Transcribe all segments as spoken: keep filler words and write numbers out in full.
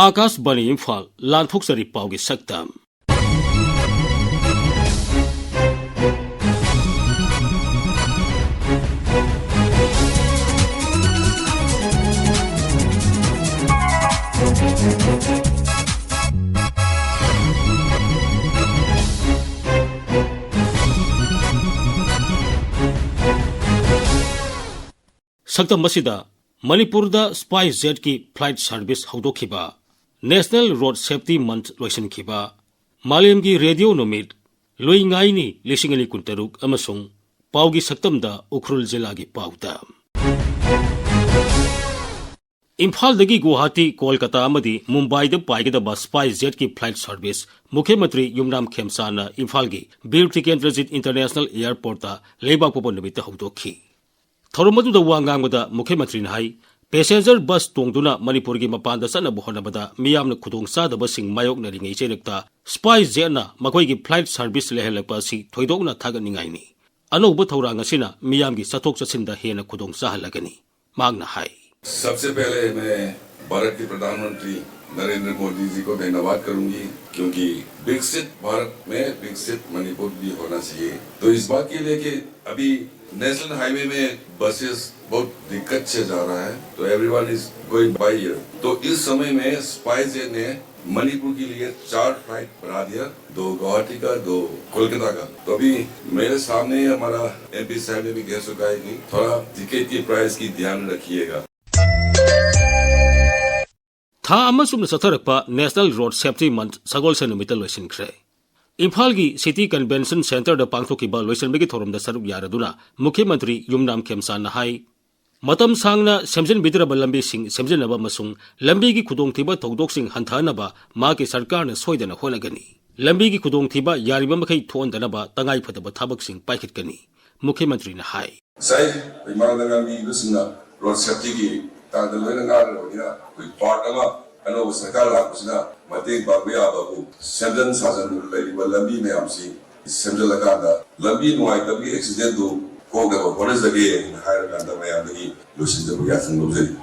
ꯑꯥꯀꯥꯁꯕꯥꯅꯤ ꯏꯝꯐꯥꯜ, ꯂꯥꯟꯊꯣꯛꯆꯔꯤ ꯄꯥꯎꯒꯤ ꯁꯛꯇꯝ꯫ ꯁꯛꯇꯝ ꯑꯁꯤꯗ ꯃꯅꯤꯄꯨꯔꯗ SpiceJetꯀꯤ flight service ꯍꯧꯗꯣꯛꯈꯤꯕ, National Road Safety Month ꯂꯣꯏꯁꯤꯟꯈꯤꯕ, ꯃꯥꯂꯦꯝꯒꯤ ꯔꯦꯗꯤꯑꯣ ꯅꯨꯃꯤꯠ, ꯂꯨꯏ ꯉꯥꯏꯅꯤ ꯂꯤꯁꯤꯡ ꯑꯅꯤ ꯀꯨꯟꯇꯔꯨꯛ ꯑꯃꯁꯨꯡ ꯄꯥꯎꯒꯤ ꯁꯛꯇꯝꯗ ꯎꯈ꯭ꯔꯨꯜ ꯖꯤꯂꯥꯒꯤ ꯄꯥꯎꯗ꯫ ꯏꯝꯐꯥꯜꯗꯒꯤ ꯒꯨꯋꯥꯍꯥꯇꯤ, ꯀꯣꯜꯀꯇꯥ ꯑꯃꯗꯤ ꯃꯨꯝꯕꯥꯏꯗ ꯄꯥꯏꯒꯗꯕ SpiceJetꯀꯤ flight service ꯃꯨꯈ꯭ꯌ ꯃꯟꯇ꯭ꯔꯤ ꯌꯨꯝꯅꯥꯝ ꯈꯦꯝꯆꯥꯟꯅ ꯏꯝꯐꯥꯜꯒꯤ ꯕꯤꯔ ꯇꯤꯀꯦꯟꯗ꯭ꯔꯖꯤꯠ International Airportꯇ ꯂꯩꯕꯥꯛꯄꯣꯛꯄ ꯅꯨꯃꯤꯠꯇ ꯍꯧꯗꯣꯛꯈꯤ꯫ ꯊꯧꯔꯝ ꯑꯗꯨꯗ ꯋꯥ ꯉꯥꯡꯕꯗ ꯃꯨꯈ꯭ꯌ ꯃꯟꯇ꯭ꯔꯤꯅ ꯍꯥꯏ, passenger bus ꯇꯣꯡꯗꯨꯅ ꯃꯅꯤꯄꯨꯔꯒꯤ ꯃꯄꯥꯟꯗ ꯆꯠꯅꯕ ꯍꯣꯠꯅꯕꯗ ꯃꯤꯌꯥꯝꯅ ꯈꯨꯗꯣꯡꯆꯥꯗꯕꯁꯤꯡ ꯃꯥꯌꯣꯛꯅꯔꯤꯉꯩ ꯆꯩꯔꯛꯇ SpiceJetꯅ ꯃꯈꯣꯏꯒꯤ flight service ꯂꯩꯍꯜꯂꯛꯄ ꯑꯁꯤ ꯊꯣꯏꯗꯣꯛꯅ ꯊꯥꯒꯠꯅꯤꯡꯉꯥꯏꯅꯤ꯫ ꯑꯅꯧꯕ ꯊꯧꯔꯥꯡ ꯑꯁꯤꯅ ꯃꯤꯌꯥꯝꯒꯤ ꯆꯠꯊꯣꯛ ꯆꯠꯁꯤꯟꯗ ꯍꯦꯟꯅ ꯈꯨꯗꯣꯡ ꯆꯥꯍꯜꯂꯒꯅꯤ꯫ ꯃꯍꯥꯛꯅ ꯍꯥꯏ, सबसे पहले मैं भारत के प्रधानमंत्री नरेंद्र मोदी जी को धन्यवाद करूंगी, क्योंकि विकसित भारत में विकसित मणिपुर भी होना चाहिए। तो इस बात के लिए कि अभी नेशनल हाईवे में बसेस बहुत दिक्कत से जा रहा है, तो everyone is going by air। तो इस समय में स्पाइस ने मणिपुर के लिए चार फ्लाइट बढ़ा दिया, दो गुवाहाटी का, दो कोलकाता का। तो अभी मेरे सामने ही हमारा एमपी साहब ने भी कह चुका है कि थोड़ा टिकट की प्राइस की ध्यान रखिएगा। ꯊꯥ ꯑꯃ ꯆꯨꯞꯅ ꯆꯠꯊꯔꯛꯄ National Road Safety Month ꯁꯒꯣꯜꯁꯦꯟ ꯅꯨꯃꯤꯠꯇ ꯂꯣꯏꯁꯤꯟꯈ꯭ꯔꯦ꯫ ꯏꯝꯐꯥꯜꯒꯤ City Convention Centreꯗ ꯄꯥꯡꯊꯣꯛꯈꯤꯕ ꯂꯣꯏꯁꯤꯟꯕꯒꯤ ꯊꯧꯔꯝꯗ ꯁꯔꯨꯛ ꯌꯥꯔꯗꯨꯅ ꯃꯨꯈ꯭ꯌ ꯃꯟꯇ꯭ꯔꯤ ꯌꯨꯝꯅꯥꯝ ꯈꯦꯝꯆꯥꯟꯅ ꯍꯥꯏ, ꯃꯇꯝ ꯁꯥꯡꯅ ꯁꯦꯝꯖꯤꯟꯕꯤꯗ꯭ꯔꯕ ꯂꯝꯕꯤꯁꯤꯡ ꯁꯦꯝꯖꯤꯟꯅꯕ ꯑꯃꯁꯨꯡ ꯂꯝꯕꯤꯒꯤ ꯈꯨꯗꯣꯡꯊꯤꯕ ꯊꯧꯗꯣꯛꯁꯤꯡ ꯍꯟꯊꯍꯟꯅꯕ ꯃꯍꯥꯛꯀꯤ ꯁꯔꯀꯥꯔꯅ ꯁꯣꯏꯗꯅ ꯍꯣꯠꯅꯒꯅꯤ꯫ ꯂꯝꯕꯤꯒꯤ ꯈꯨꯗꯣꯡꯊꯤꯕ ꯌꯥꯔꯤꯕ ꯃꯈꯩ ꯊꯣꯛꯍꯟꯗꯅꯕ ꯇꯉꯥꯏꯐꯗꯕ ꯊꯕꯛꯁꯤꯡ ꯄꯥꯏꯈꯠꯀꯅꯤ꯫ ꯃꯨꯈ꯭ꯌ ꯃꯟꯇ꯭ꯔꯤꯅ ꯍꯥꯏ꯫ ꯉꯁꯥꯏ ꯏꯃꯥꯡꯗ ꯉꯥꯡꯕꯤꯔꯤꯕꯁꯤꯡꯅ ꯔꯣꯗ ꯁꯦꯐꯇꯤꯒꯤ ꯃꯇꯥꯡꯗ ꯂꯣꯏꯅ ꯉꯥꯡꯈ꯭ꯔꯕꯅꯤꯅ, ꯑꯩꯈꯣꯏ ꯄꯥꯔꯠ ꯑꯃ ꯑꯅꯧꯕ ꯁꯔꯀꯥꯔ ꯂꯥꯛꯄꯁꯤꯅ ꯃꯇꯦꯡ ꯄꯥꯡꯕ ꯌꯥꯕꯕꯨ ꯁꯦꯝꯖꯤꯟ ꯁꯥꯖꯤꯟꯗꯨꯅ ꯂꯩꯔꯤꯕ ꯂꯝꯕꯤ ꯃꯌꯥꯝꯁꯤ ꯁꯦꯝꯖꯤꯜꯂꯀꯥꯟꯗ ꯂꯝꯕꯤ ꯅꯨꯡꯉꯥꯏꯇꯕꯒꯤ ꯑꯦꯛꯁꯤꯗꯦꯟꯗꯨ ꯀꯣꯛꯅꯕ ꯍꯣꯠꯅꯖꯒꯦ ꯍꯥꯏꯅ ꯍꯥꯏꯔꯀꯥꯟꯗ ꯃꯌꯥꯝꯗꯒꯤ ꯂꯣꯏꯁꯤꯟꯖꯕ ꯌꯥꯊꯪ ꯂꯧꯖꯔꯤ꯫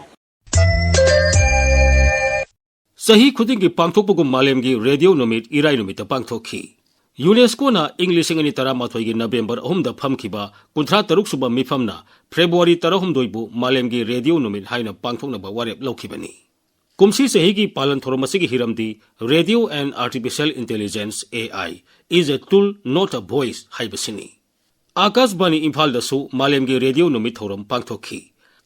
ꯆꯍꯤ ꯈꯨꯗꯤꯡꯒꯤ ꯄꯥꯡꯊꯣꯛꯄꯒꯨꯝ ꯃꯥꯂꯦꯝꯒꯤ ꯔꯦꯗꯤꯑꯣ ꯅꯨꯃꯤꯠ ꯏꯔꯥꯏ ꯅꯨꯃꯤꯠꯇ ꯄꯥꯡꯊꯣꯛꯈꯤ꯫ ꯌꯨꯅꯦꯁꯀꯣꯅ ꯏꯪ ꯂꯤꯁꯤꯡ ꯑꯅꯤ ꯇꯔꯥꯃꯥꯊꯣꯏꯒꯤ ꯅꯕꯦꯝꯕꯔ ꯑꯍꯨꯝꯗ ꯐꯝꯈꯤꯕ ꯀꯨꯟꯊ꯭ꯔꯥ ꯇꯔꯨꯛ ꯁꯨꯕ ꯃꯤꯐꯝꯅ ꯐꯦꯕ꯭ꯔꯨꯋꯥꯔꯤ ꯇꯔꯥꯍꯨꯝꯗꯣꯏꯕꯨ ꯃꯥꯂꯦꯝꯒꯤ ꯔꯦꯗꯤꯑꯣ ꯅꯨꯃꯤꯠ ꯍꯥꯏꯅ ꯄꯥꯡꯊꯣꯛꯅꯕ ꯋꯥꯔꯦꯞ ꯂꯧꯈꯤꯕꯅꯤ꯫ ꯀꯨꯝꯁꯤ ꯆꯍꯤꯒꯤ ꯄꯥꯂꯟ ꯊꯧꯔꯝ ꯑꯁꯤꯒꯤ ꯍꯤꯔꯝꯗꯤ "Radio and Artificial Intelligence, A I, is a tool, not a voice" ꯍꯥꯏꯕꯁꯤꯅꯤ꯫ ꯑꯥꯀꯥꯁꯕꯥꯅꯤ ꯏꯝꯐꯥꯜꯗꯁꯨ ꯃꯥꯂꯦꯝꯒꯤ ꯔꯦꯗꯤꯑꯣ ꯅꯨꯃꯤꯠ ꯊꯧꯔꯝ ꯄꯥꯡꯊꯣꯛꯈꯤ꯫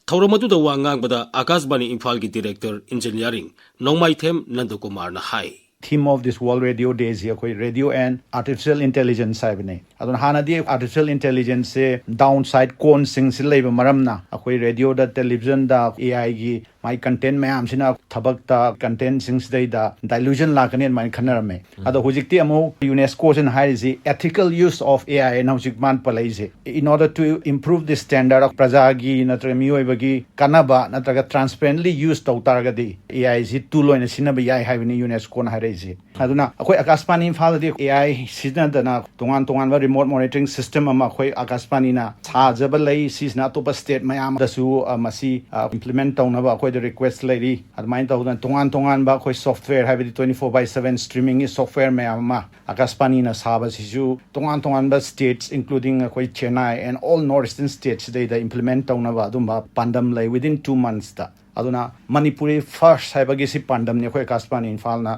ꯊꯧꯔꯝ ꯑꯗꯨꯗ ꯋꯥ ꯉꯥꯡꯕꯗ ꯑꯥꯀꯥꯁꯕꯥꯅꯤ ꯏꯝꯐꯥꯜꯒꯤ ꯗꯤꯔꯦꯛꯇꯔ ꯏꯟꯖꯤꯅꯤꯌꯥꯔꯤꯡ ꯅꯣꯡꯃꯥꯏꯊꯦꯝ ꯅꯟꯗꯀꯨꯃꯥꯔꯅ ꯍꯥꯏ꯫ Theme of this World Radio Day ꯁꯤ ꯑꯩꯈꯣꯏ "Radio and Artificial Intelligence" ꯍꯥꯏꯕꯅꯦ꯫ ꯑꯗꯨꯅ ꯍꯥꯟꯅꯗꯤ artificial intelligence ꯁꯦ downside, ꯀꯣꯟꯁꯤꯡꯁꯤ ꯂꯩꯕ ꯃꯔꯝꯅ ꯑꯩꯈꯣꯏ ꯔꯦꯗꯤꯑꯣꯗ, ꯇꯦꯂꯤꯚꯤꯖꯟꯗ, A I ꯒꯤ ꯃꯥꯏ content ꯃꯌꯥꯝꯁꯤꯅ ꯊꯕꯛꯇ, content ꯁꯤꯡꯁꯤꯗꯩꯗ dilution ꯂꯥꯛꯀꯅꯤ ꯑꯗꯨꯃꯥꯏꯅ ꯈꯟꯅꯔꯝꯃꯦ꯫ ꯑꯗꯣ ꯍꯧꯖꯤꯛꯇꯤ ꯑꯃꯨꯛ ꯌꯨꯅꯦꯁꯀꯣꯁꯤꯅ ꯍꯥꯏꯔꯤꯁꯤ ethical use of A I ꯍꯥꯏꯅ ꯍꯧꯖꯤꯛ ꯃꯥꯅ ꯄꯜꯂꯛꯏꯁꯦ꯫ In order to improve the standard of ꯄ꯭ꯔꯖꯥꯒꯤ ꯅꯠꯇ꯭ꯔꯒ ꯃꯤꯑꯣꯏꯕꯒꯤ ꯀꯥꯟꯅꯕ ꯅꯠꯇ꯭ꯔꯒ transparently use ꯇꯧ ꯇꯥꯔꯒꯗꯤ A I ꯁꯤ tool ꯑꯣꯏꯅ ꯁꯤꯖꯤꯟꯅꯕ ꯌꯥꯏ ꯍꯥꯏꯕꯅꯤ ꯌꯨꯅꯦꯁꯀꯣꯅ ꯍꯥꯏꯔꯛꯏꯁꯦ꯫ ꯑꯗꯨꯅ ꯑꯩꯈꯣꯏ ꯑꯥꯀꯥꯁꯕꯥꯅꯤ ꯏꯝꯐꯥꯜꯗꯗꯤ A I ꯁꯤꯖꯤꯟꯅꯗꯅ ꯇꯣꯉꯥꯟ ꯇꯣꯉꯥꯟꯕ remote monitoring system ꯑꯃ ꯑꯩꯈꯣꯏ ꯑꯥꯀꯥꯁꯕꯥꯅꯤꯅ ꯁꯥꯖꯕ ꯂꯩ꯫ ꯁꯤꯁꯤꯅ ꯑꯇꯣꯞꯄ state ꯃꯌꯥꯝꯗꯁꯨ, ꯑ, ꯃꯁꯤ, ꯑ, implement ꯇꯧꯅꯕ ꯑꯩꯈꯣꯏꯗ request ꯂꯩꯔꯤ꯫ ꯑꯗꯨꯃꯥꯏꯅ ꯇꯧꯗꯅ ꯇꯣꯉꯥꯟ ꯇꯣꯉꯥꯟꯕ ꯑꯩꯈꯣꯏ software, ꯍꯥꯏꯕꯗꯤ twenty four by seven streaming ꯒꯤ software ꯃꯌꯥꯝ ꯑꯃ ꯑꯥꯀꯥꯁꯕꯥꯅꯤꯅ ꯁꯥꯕꯁꯤꯁꯨ ꯇꯣꯉꯥꯟ ꯇꯣꯉꯥꯟꯕ states, including ꯑꯩꯈꯣꯏ Chennai and all north eastern states ꯁꯤꯗꯩꯗ implement ꯇꯧꯅꯕ ꯑꯗꯨꯝꯕ ꯄꯥꯟꯗꯝ ꯂꯩ within two months ꯇ꯫ ꯑꯗꯨꯅ ꯃꯅꯤꯄꯨꯔꯤ first ꯍꯥꯏꯕꯒꯤ ꯁꯤ ꯄꯥꯟꯗꯝꯅꯤ ꯑꯩꯈꯣꯏ ꯑꯥꯀꯥꯁꯕꯥꯅꯤ ꯏꯝꯐꯥꯜꯅ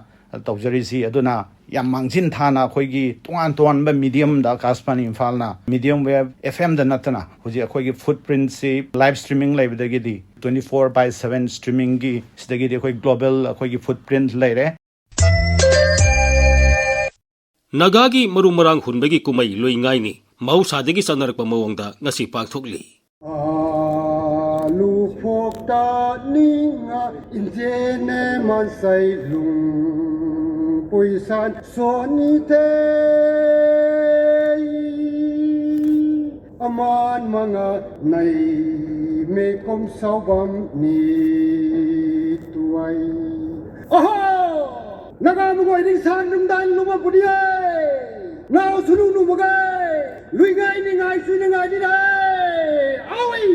ꯇꯧꯖꯔꯤꯁꯤ꯫ ꯑꯗꯨꯅ ꯌꯥꯝ ꯃꯥꯡꯖꯤꯟ ꯊꯥꯅ ꯑꯩꯈꯣꯏꯒꯤ ꯇꯣꯉꯥꯟ ꯇꯣꯉꯥꯟꯕ medium ꯗ ꯑꯥꯀꯥꯁꯕꯥꯅꯤ ꯏꯝꯐꯥꯜꯅ medium wave F M ꯗ ꯅꯠꯇꯅ ꯍꯧꯖꯤꯛ ꯑꯩꯈꯣꯏꯒꯤ footprint ꯁꯤ live streaming ꯂꯩꯕꯗꯒꯤꯗꯤ twenty four by seven streaming ꯒꯤ ꯁꯤꯗꯒꯤꯗꯤ ꯑꯩꯈꯣꯏ global ꯑꯩꯈꯣꯏꯒꯤ footprint ꯂꯩꯔꯦ꯫ ꯅꯥꯒꯥꯒꯤ ꯃꯔꯨ ꯃꯔꯥꯡ ꯍꯨꯟꯕꯒꯤ ꯀꯨꯝꯍꯩ ꯂꯨꯏ ꯉꯥꯏꯅꯤ ꯃꯍꯧꯁꯥꯗꯒꯤ ꯆꯠꯅꯔꯛꯄ ꯃꯑꯣꯡꯗ ꯉꯁꯤ ꯄꯥꯡꯊꯣꯛꯂꯤ꯫ ꯑꯥꯂꯨ ꯐꯣꯛꯇ ꯅꯤꯡꯉ ꯏꯟꯖꯦꯅꯦ ꯃꯥꯟꯁꯩ ꯂꯨꯡ ꯄꯨꯏꯁꯥꯟ ꯁꯣꯅꯤꯇꯦ ꯑꯃꯥꯟ ꯃꯉꯥ ꯅꯩ ꯃꯦꯀꯣꯝ ꯁꯥꯎꯕꯝ ꯅꯤ ꯇꯨꯋꯥꯏ꯫ ꯑꯍꯣ! ꯅꯒꯥ ꯃꯒꯣꯏ ꯔꯤꯡꯁꯥꯟ ꯅꯨꯡꯗꯥꯡ ꯂꯨꯃ ꯄꯨꯗꯤꯌꯦ꯫ ꯅꯥꯎ ꯁꯨꯅꯨ ꯅꯨꯃꯒꯦ꯫ ꯂꯨꯏꯉꯥꯏ ꯅꯤꯡꯉꯥꯏ ꯁꯨꯏ ꯅꯤꯡꯉꯥꯏ ꯅꯤꯔꯦ꯫ ꯑꯥꯎꯏ!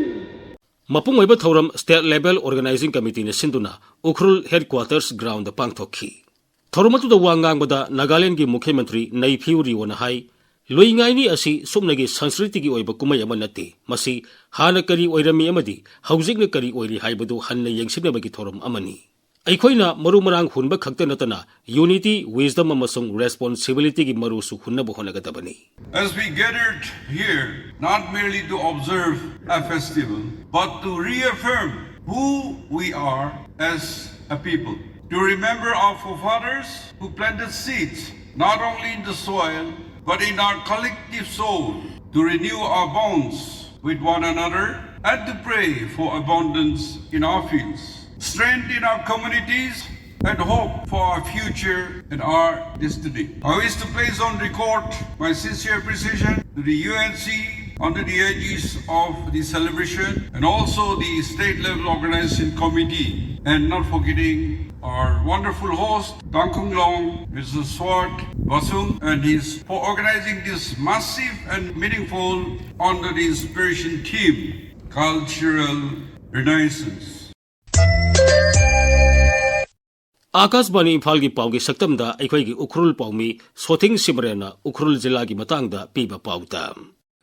ꯃꯄꯨꯡ ꯑꯣꯏꯕ ꯊꯧꯔꯝ State Level Organizing Committeeꯅ ꯁꯤꯟꯗꯨꯅ ꯎꯈ꯭ꯔꯨꯜ Headquarters Groundꯗ ꯄꯥꯡꯊꯣꯛꯈꯤ꯫ ꯊꯧꯔꯝ ꯑꯗꯨꯗ ꯋꯥ ꯉꯥꯡꯕꯗ ꯅꯥꯒꯥꯂꯦꯟꯗꯒꯤ ꯃꯨꯈ꯭ꯌ ꯃꯟꯇ꯭ꯔꯤ ꯅꯩꯐꯤꯌꯨ ꯔꯤꯑꯣꯅ ꯍꯥꯏ, ꯂꯨꯏ ꯉꯥꯏꯅꯤ ꯑꯁꯤ ꯁꯨꯞꯅꯒꯤ ꯁꯪꯁꯀ꯭ꯔꯤꯇꯤꯒꯤ ꯑꯣꯏꯕ ꯀꯨꯝꯍꯩ ꯑꯃ ꯅꯠꯇꯦ, ꯃꯁꯤ ꯍꯥꯟꯅ ꯀꯔꯤ ꯑꯣꯏꯔꯝꯃꯤ ꯑꯃꯗꯤ ꯍꯧꯖꯤꯛꯅ ꯀꯔꯤ ꯑꯣꯏꯔꯤ ꯍꯥꯏꯕꯗꯨ ꯍꯟꯅ ꯌꯦꯡꯁꯤꯟꯅꯕꯒꯤ ꯊꯧꯔꯝ ꯑꯃꯅꯤ꯫ ꯑꯩꯈꯣꯏꯅ ꯃꯔꯨ ꯃꯔꯥꯡ ꯍꯨꯟꯕ ꯈꯛꯇ ꯅꯠꯇꯅ unity, wisdom ꯑꯃꯁꯨꯡ responsibilityꯒꯤ ꯃꯔꯨꯁꯨ ꯍꯨꯟꯅꯕ ꯍꯣꯠꯅꯒꯗꯕꯅꯤ꯫ As we gathered here, not merely to observe a festival, but to reaffirm who we are as a people, to remember our forefathers who planted seeds not only in the soil, but in our collective soul, to renew our bonds with one another and to pray for abundance in our fields, strength in our communities, and hope for our future and our destiny. I wish to place on record my sincere appreciation to the U N C under the aegis of the celebration and also the state level organization committee, and not forgetting our wonderful host, Tangkhul Long, Mister Swart Vasung, and his for organizing this massive and meaningful under the inspiration theme, Cultural Renaissance. ꯑꯥꯀꯥꯁꯕꯥꯅꯤ ꯏꯝꯐꯥꯜꯒꯤ ꯄꯥꯎꯒꯤ ꯁꯛꯇꯝꯗ ꯑꯩꯈꯣꯏꯒꯤ ꯎꯈ꯭ꯔꯨꯜ ꯄꯥꯎꯃꯤ ꯁꯣꯊꯤꯡ ꯁꯤꯃꯔꯦꯟꯅ ꯎꯈ꯭ꯔꯨꯜ ꯖꯤꯂꯥꯒꯤ ꯃꯇꯥꯡꯗ ꯄꯤꯕ ꯄꯥꯎꯗ꯫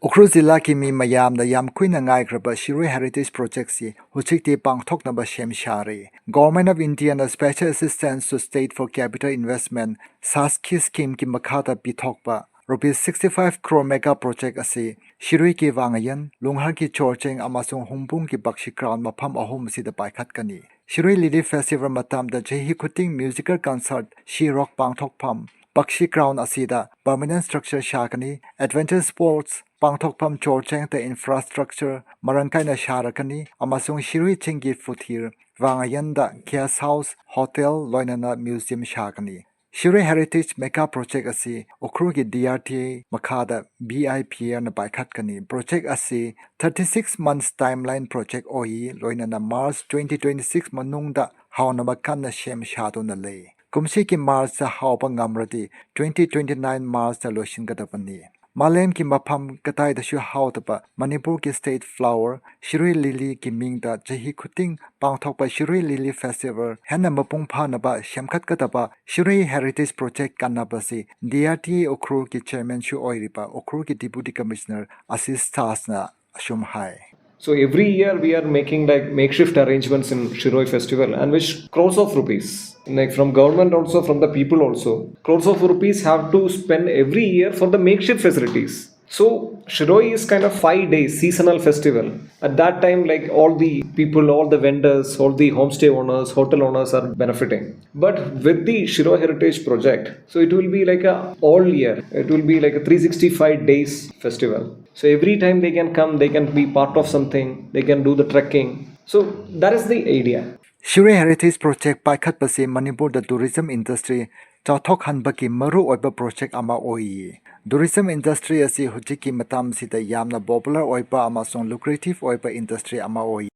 ꯎꯈ꯭ꯔꯨꯜ ꯖꯤꯂꯥꯒꯤ ꯃꯤ ꯃꯌꯥꯝꯅ ꯌꯥꯝ ꯀꯨꯏꯅ ꯉꯥꯏꯈ꯭ꯔꯕ ꯁꯤꯔꯣꯏ Heritage Projectꯁꯤ ꯍꯧꯖꯤꯛꯇꯤ ꯄꯥꯡꯊꯣꯛꯅꯕ ꯁꯦꯝ ꯁꯥꯔꯤ꯫ Government of Indiaꯅ Special Assistance to State for Capital Investment, ꯁꯥꯁꯀꯤ schemeꯒꯤ ꯃꯈꯥꯗ ꯄꯤꯊꯣꯛꯄ rupees sixty five crore mega project ꯑꯁꯤ ꯁꯤꯔꯨꯏꯒꯤ ꯋꯥꯡꯉꯌꯟ, ꯂꯨꯡꯍꯔꯒꯤ ꯆꯣꯔꯆꯦꯡ ꯑꯃꯁꯨꯡ ꯍꯨꯝꯕꯨꯡꯒꯤ ꯕꯛꯁꯤ ꯒ꯭ꯔꯥꯎꯟ ꯃꯐꯝ ꯑꯍꯨꯝ ꯑꯁꯤꯗ ꯄꯥꯏꯈꯠꯀꯅꯤ꯫ ꯁꯤꯔꯨꯏ ꯂꯤꯂꯤ ꯐꯦꯁꯇꯤꯚꯦꯜ ꯃꯇꯝꯗ ꯆꯍꯤ ꯈꯨꯗꯤꯡ ꯃ꯭ꯌꯨꯖꯤꯀꯦꯜ ꯀꯟꯁꯔꯠ, ꯁꯤ ꯔꯣꯛ ꯄꯥꯡꯊꯣꯛꯐꯝ, ꯕꯛꯁꯤ ꯒ꯭ꯔꯥꯎꯟ ꯑꯁꯤꯗ ꯄꯔꯃꯅꯦꯟ ꯁ꯭ꯇ꯭ꯔꯛꯆꯔ ꯁꯥꯒꯅꯤ꯫ ꯑꯦꯗꯚꯦꯟꯆꯔ ꯁ꯭ꯄꯣꯔꯠꯁ ꯄꯥꯡꯊꯣꯛꯐꯝ ꯆꯣꯔꯆꯦꯡꯗ ꯏꯟꯐ꯭ꯔꯥꯁ꯭ꯇ꯭ꯔꯛꯆꯔ ꯃꯔꯥꯡ ꯀꯥꯏꯅ ꯁꯥꯔꯛꯀꯅꯤ ꯑꯃꯁꯨꯡ ꯁꯤꯔꯨꯏ ꯆꯤꯡꯒꯤ ꯐꯨꯊꯤꯔ ꯋꯥꯡꯉꯌꯟꯗ ꯒꯦꯁ ꯍꯥꯎꯁ, ꯍꯣꯇꯦꯜ ꯂꯣꯏꯅꯅ ꯃ꯭ꯌꯨꯖꯤꯌꯝ ꯁꯥꯒꯅꯤ꯫ ꯁꯤꯔꯨꯏ Heritage Mega Project ꯑꯁꯤ ꯎꯈ꯭ꯔꯨꯜꯒꯤ D R T A ꯃꯈꯥꯗ B I P Rꯅ ꯄꯥꯏꯈꯠꯀꯅꯤ꯫ Project ꯑꯁꯤ thirty six months timeline project ꯑꯣꯏ, ꯂꯣꯏꯅꯅ March twenty twenty six ꯃꯅꯨꯡꯗ ꯍꯧꯅꯕ ꯀꯟꯅ ꯁꯦꯝ ꯁꯥꯗꯨꯅ ꯂꯩ꯫ ꯀꯨꯝꯁꯤꯒꯤ Marchꯇ ꯍꯧꯕ ꯉꯝꯂꯗꯤ twenty twenty nine Marchꯇ ꯂꯣꯏꯁꯤꯟꯒꯗꯕꯅꯤ꯫ ꯃꯥꯂꯦꯝꯒꯤ ꯃꯐꯝ ꯀꯗꯥꯏꯗꯁꯨ ꯍꯧꯗꯕ ꯃꯅꯤꯄꯨꯔꯒꯤ state flower ꯁꯤꯔꯣꯏ ꯂꯤꯂꯤꯒꯤ ꯃꯤꯡꯗ ꯆꯍꯤ ꯈꯨꯗꯤꯡ ꯄꯥꯡꯊꯣꯛꯄ ꯁꯤꯔꯣꯏ ꯂꯤꯂꯤ festival ꯍꯦꯟꯅ ꯃꯄꯨꯡ ꯐꯥꯅꯕ ꯁꯦꯝꯒꯠꯀꯗꯕ ꯁꯤꯔꯣꯏ Heritage Project ꯀꯟꯅꯕꯁꯤ D R T A ꯎꯈ꯭ꯔꯨꯜꯒꯤ chairmanꯁꯨ ꯑꯣꯏꯔꯤꯕ ꯎꯈ꯭ꯔꯨꯜꯒꯤ Deputy Commissioner ꯑꯁꯤꯁ ꯗꯥꯁꯅ ꯑꯁꯨꯝ ꯍꯥꯏ꯫ So every year we are making like makeshift arrangements in Shirui festival and which crores of rupees, like from government also, from the people also, crores of rupees have to spend every year for the makeshift facilities. So Shirui is kind of five days seasonal festival. At that time, like all the people, all the vendors, all the homestay owners, hotel owners are benefiting. But with the Shirui Heritage Project, so it will be like a all year. It will be like a three sixty-five days festival. So every time they can come, they can be part of something, they can do the trekking. So that is the idea. Shirui Heritage Project ꯄꯥꯏꯈꯠꯄꯁꯤ ꯃꯅꯤꯄꯨꯔꯗ tourism industry ꯆꯥꯎꯊꯣꯛꯍꯟꯕꯒꯤ ꯃꯔꯨꯑꯣꯏꯕ project ꯑꯃ ꯑꯣꯏꯌꯦ꯫ Tourism industry ꯑꯁꯤ ꯍꯧꯖꯤꯛꯀꯤ ꯃꯇꯝꯁꯤꯗ ꯌꯥꯝꯅ popular ꯑꯣꯏꯕ ꯑꯃꯁꯨꯡ lucrative ꯑꯣꯏꯕ industry ꯑꯃ ꯑꯣꯏꯌꯦ꯫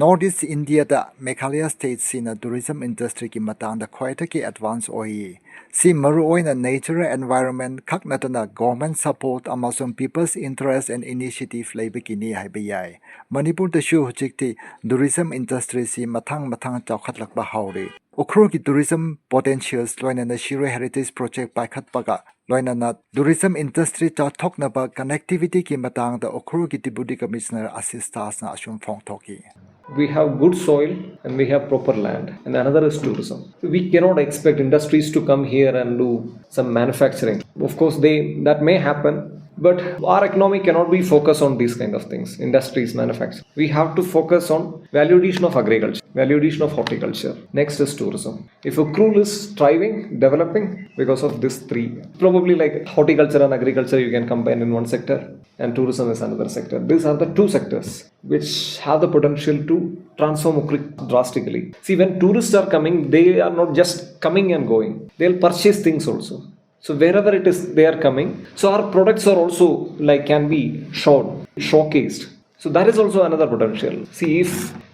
North East Indiaꯗ Meghalaya stateꯁꯤꯅ tourism industryꯒꯤ ꯃꯇꯥꯡꯗ ꯈ꯭ꯋꯥꯏꯗꯒꯤ advance ꯑꯣꯏꯌꯦ꯫ ꯁꯤ ꯃꯔꯨꯑꯣꯏꯅ natural environment ꯈꯛ ꯅꯠꯇꯅ government support ꯑꯃꯁꯨꯡ people's interest and initiative ꯂꯩꯕꯒꯤꯅꯤ ꯍꯥꯏꯕ ꯌꯥꯏ꯫ ꯃꯅꯤꯄꯨꯔꯗꯁꯨ ꯍꯧꯖꯤꯛꯇꯤ tourism industryꯁꯤ ꯃꯊꯪ ꯃꯊꯪ ꯆꯥꯎꯈꯠꯂꯛꯄ ꯍꯧꯔꯦ꯫ ꯎꯈ꯭ꯔꯨꯜꯒꯤ tourism potentials ꯂꯣꯏꯅꯅ Shirui Heritage Project ꯄꯥꯏꯈꯠꯄꯒ ꯂꯣꯏꯅꯅ tourism industry ꯆꯥꯎꯊꯣꯛꯅꯕ connectivityꯒꯤ ꯃꯇꯥꯡꯗ ꯎꯈ꯭ꯔꯨꯜꯒꯤ Deputy Commissioner ꯑꯁꯤꯁ ꯗꯥꯁꯅ ꯑꯁꯨꯝ ꯐꯣꯡꯗꯣꯛꯈꯤ꯫ We have good soil and we have proper land. And another is tourism. We cannot expect industries to come here and do some manufacturing. Of course, they that may happen, but our economy cannot be focused on these kind of things, industries, manufacturing. We have to focus on value addition of agriculture, value addition of horticulture. Next is tourism. If Ukhrul is thriving, developing because of these three, probably like horticulture and agriculture you can combine in one sector, and tourism is another sector. These are the two sectors which have the potential to transform Ukhrul drastically. See, when tourists are coming, they are not just coming and going. They'll purchase things also. So wherever it is they are coming, so our products are also like can be showed, showcased. So that is also another potential. See, if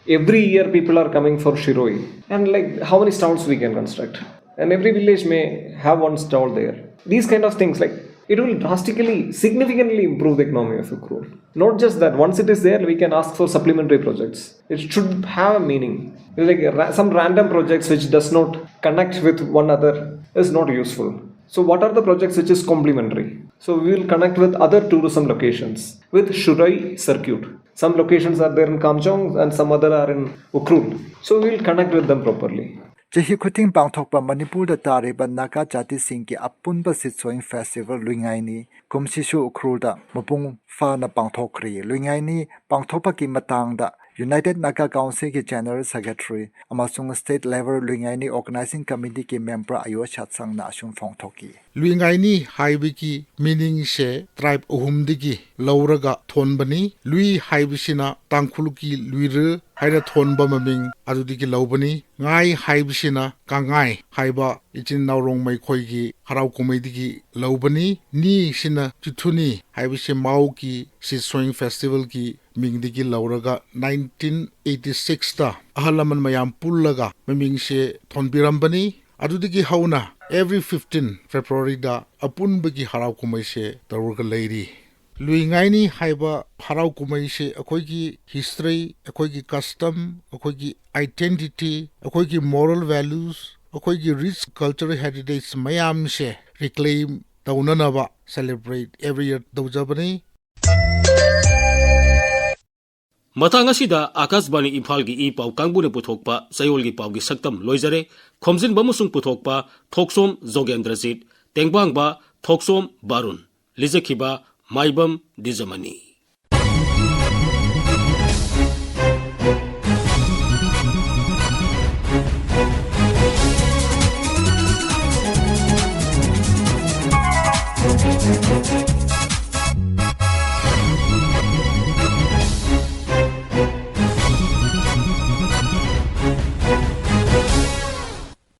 every year people are coming for Shirui, and like how many stalls we can construct, and every village may have one stall there. These kind of things, like It will drastically, significantly improve the economy of Ukhrul. Not just that, once it is there, we can ask for supplementary projects. It should have a meaning. Like ra- some random projects which does not connect with one other is not useful. So what are the projects which is complementary? So we will connect with other tourism locations with Shirui circuit. Some locations are there in Kamjong and some other are in Ukhrul. So we will connect with them properly. ꯆꯍꯤ ꯈꯨꯗꯤꯡ ꯄꯥꯡꯊꯣꯛꯄ ꯃꯅꯤꯄꯨꯔꯗ ꯇꯥꯔꯤꯕ ꯅꯥꯒꯥ ꯖꯥꯇꯤꯁꯤꯡꯒꯤ ꯑꯄꯨꯟꯕ ꯁꯤꯠ ꯁꯣꯌꯤꯡ festival ꯂꯨꯏꯉꯥꯏꯅꯤ ꯀꯨꯝꯁꯤꯁꯨ ꯎꯈ꯭ꯔꯨꯜꯗ ꯃꯄꯨꯡ ꯐꯥꯅ ꯄꯥꯡꯊꯣꯛꯈ꯭ꯔꯤ꯫ ꯂꯨꯏꯉꯥꯏꯅꯤ ꯄꯥꯡꯊꯣꯛꯄꯒꯤ ꯃꯇꯥꯡꯗ United Naga Council ꯒꯤ General Secretary ꯑꯃꯁꯨꯡ State Level ꯂꯨꯏꯉꯥꯏꯅꯤ Organizing Committee ꯒꯤ member ꯑꯌꯣ ꯁꯥꯠꯁꯪꯅ ꯑꯁꯨꯝ ꯐꯣꯡꯗꯣꯛꯈꯤ꯫ ꯂꯨꯏꯉꯥꯏꯅꯤ ꯍꯥꯏꯕꯒꯤ meaning ꯁꯦ tribe ꯑꯍꯨꯝꯗꯒꯤ ꯂꯧꯔꯒ ꯊꯣꯟꯕꯅꯤ꯫ ꯂꯨꯏ ꯍꯥꯏꯕꯁꯤꯅ ꯇꯥꯡꯈꯨꯜꯒꯤ ꯂꯨꯏꯔ ꯍꯥꯏꯅ ꯊꯣꯟꯕ ꯃꯃꯤꯡ ꯑꯗꯨꯗꯒꯤ ꯂꯧꯕꯅꯤ꯫ ꯉꯥꯏ ꯍꯥꯏꯕꯁꯤꯅ ꯀꯉꯥꯏ ꯍꯥꯏꯕ ꯏꯆꯤꯟ ꯏꯅꯥꯎ ꯔꯣꯡꯃꯩ ꯈꯣꯏꯒꯤ ꯍꯔꯥꯎ ꯀꯨꯝꯍꯩꯗꯒꯤ ꯂꯧꯕꯅꯤ꯫ ꯅꯤ ꯁꯤꯅ ꯆꯤꯊꯨꯅꯤ ꯍꯥꯏꯕꯁꯤ ꯃꯥꯎꯒꯤ ꯁꯤꯠ ꯁꯣꯌꯤꯡ ꯐꯦꯁꯇꯤꯚꯦꯜꯒꯤ ꯃꯤꯡꯗꯒꯤ ꯂꯧꯔꯒ nineteen eighty six ꯇ ꯑꯍꯜ ꯂꯃꯟ ꯃꯌꯥꯝ ꯄꯨꯜꯂꯒ ꯃꯃꯤꯡꯁꯦ ꯊꯣꯟꯕꯤꯔꯝꯕꯅꯤ꯫ ꯑꯗꯨꯗꯒꯤ ꯍꯧꯅ every fifteen February ꯗ ꯑꯄꯨꯟꯕꯒꯤ ꯍꯔꯥꯎ ꯀꯨꯝꯍꯩꯁꯦ ꯇꯧꯔꯒ ꯂꯩꯔꯤ꯫ ꯂꯨꯏꯉꯥꯏꯅꯤ ꯍꯥꯏꯕ ꯍꯔꯥꯎ ꯀꯨꯝꯍꯩꯁꯦ ꯑꯩꯈꯣꯏꯒꯤ history, ꯑꯩꯈꯣꯏꯒꯤ custom, ꯑꯩꯈꯣꯏꯒꯤ identity, ꯑꯩꯈꯣꯏꯒꯤ moral values, ꯑꯩꯈꯣꯏꯒꯤ rich cultural heritage ꯃꯌꯥꯝꯁꯦ reclaim ꯇꯧꯅꯅꯕ celebrate every year ꯇꯧꯖꯕꯅꯤ꯫ ꯃꯇꯥꯡ ꯑꯁꯤꯗ ꯑꯥꯀꯥꯁꯕꯥꯅꯤ ꯏꯝꯐꯥꯜꯒꯤ ꯏ ꯄꯥꯎ ꯀꯥꯡꯕꯨꯅ ꯄꯨꯊꯣꯛꯄ ꯆꯌꯣꯜꯒꯤ ꯄꯥꯎꯒꯤ ꯁꯛꯇꯝ ꯂꯣꯏꯖꯔꯦ꯫ ꯈꯣꯝꯖꯤꯟꯕ ꯑꯃꯁꯨꯡ ꯄꯨꯊꯣꯛꯄ ꯊꯣꯛꯁꯣꯝ ꯖꯣꯒꯦꯟꯗ꯭ꯔꯖꯤꯠ, ꯇꯦꯡꯕꯥꯡꯕ ꯊꯣꯛꯁꯣꯝ ꯕꯥꯔꯨꯟ, ꯂꯤꯖꯈꯤꯕ ꯃꯥꯏꯕꯝ ꯗꯤꯖꯃꯅꯤ꯫